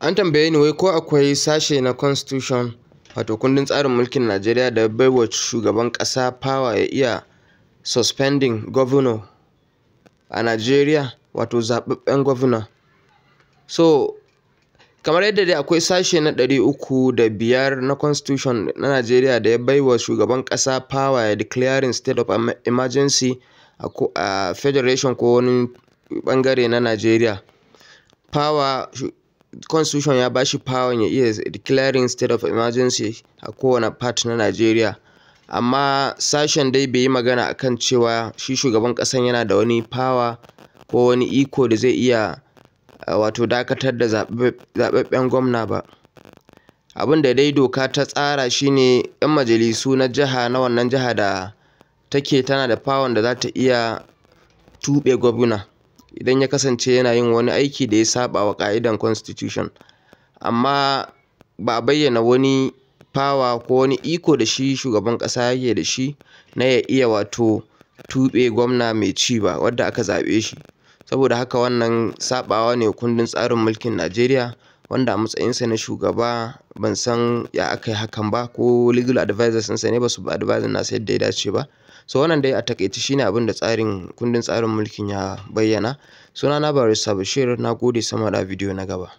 An tambaye ni wai ko akwai sashe na constitution, wato kundin tsarin mulkin Najeriya, da baiwa shugaban ƙasa power ya iya suspending governor a Najeriya, wato zaɓaɓɓen governor. So kamar yadda dai akwai sashe na 305 na constitution na Najeriya da ya baiwa shugaban ƙasa power ya declaring state of emergency a federation ko wani ɓangare na Najeriya. Power constitution ya bashi power ya iya declaring state of emergency a kowane part na Najeriya. Amma sashen dai bai yi magana akan cewa shi shugaban ƙasan yana da wani power ko wani iko da zai iya wato dakatar da zaɓaɓɓen gwamna ba. Abin da dai doka ta tsara shine 'yan majalisu na jiha, na wannan jiha da take, tana da power da za ta iya tuɓe gwamna idan ya kasance yana yin wani aiki da ya saɓa wa ƙa'idan constitution. Amma ba a bayyana wani power ko wani iko da shi shugaban ƙasa yake da shi na ya iya wato tuɓe gwamna mai ci ba wadda aka zaɓe shi. Saboda haka wannan saɓawa ne kundin tsarin mulkin Najeriya, wanda a matsayinsa na shugaba ban san ya aka yi hakan ba, ko legal advisers ɗinsa ne ba su advising nasa yadda ya dace ba. So wannan dai a taƙaice shine abin da tsarin kundin tsarin mulkin ya bayyana. Sunana Barrister Bashir, na gode, sama da bidiyo na gaba.